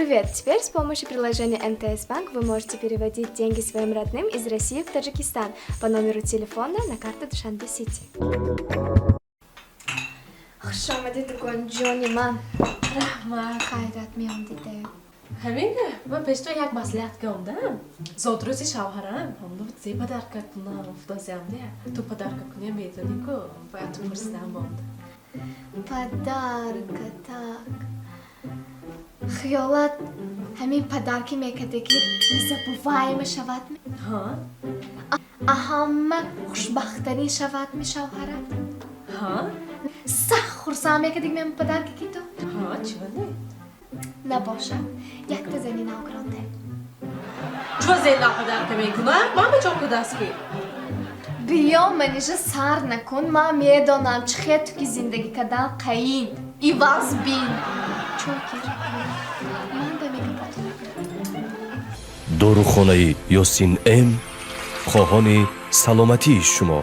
Привет! Теперь с помощью приложения МТС Банк вы можете переводить деньги своим родным из России в Таджикистан по номеру телефона на карту Душанбе Сити. Хуш омадед, ҷони ман. Раҳмат. Хайрат меомдиде. Ҳамин, ман пешто як маслиҳатга омдам. Зодрӯзи шавҳарам, ҳамно зе подарка кунам гуфтозиам, не, ту подарка кунӣ, медонӣ ку, бояд ту пурсидам монд. Подарка, так. Хиёлат ҳамин подарки мекарде, ки незабываемо шавад. Ҳа. Ҳама хушбахттарин шавад ми шавҳарат. Ҳа. Сахт хурсанд мекардик мем подарки ки ту. Ҳа, чива не? Набошад, якта зани нав гиронде. Чува зен нав подарка мекунам? Ман ба чо кудаст ки? Биё, манижа, сар накун. Ман медонам, чӣ хел ту ки зиндагӣ кардан қаин иваз бин. Чой кир, ман ба мегапот. Дорухонаи Ёсин М хоҳони саломатии шумо.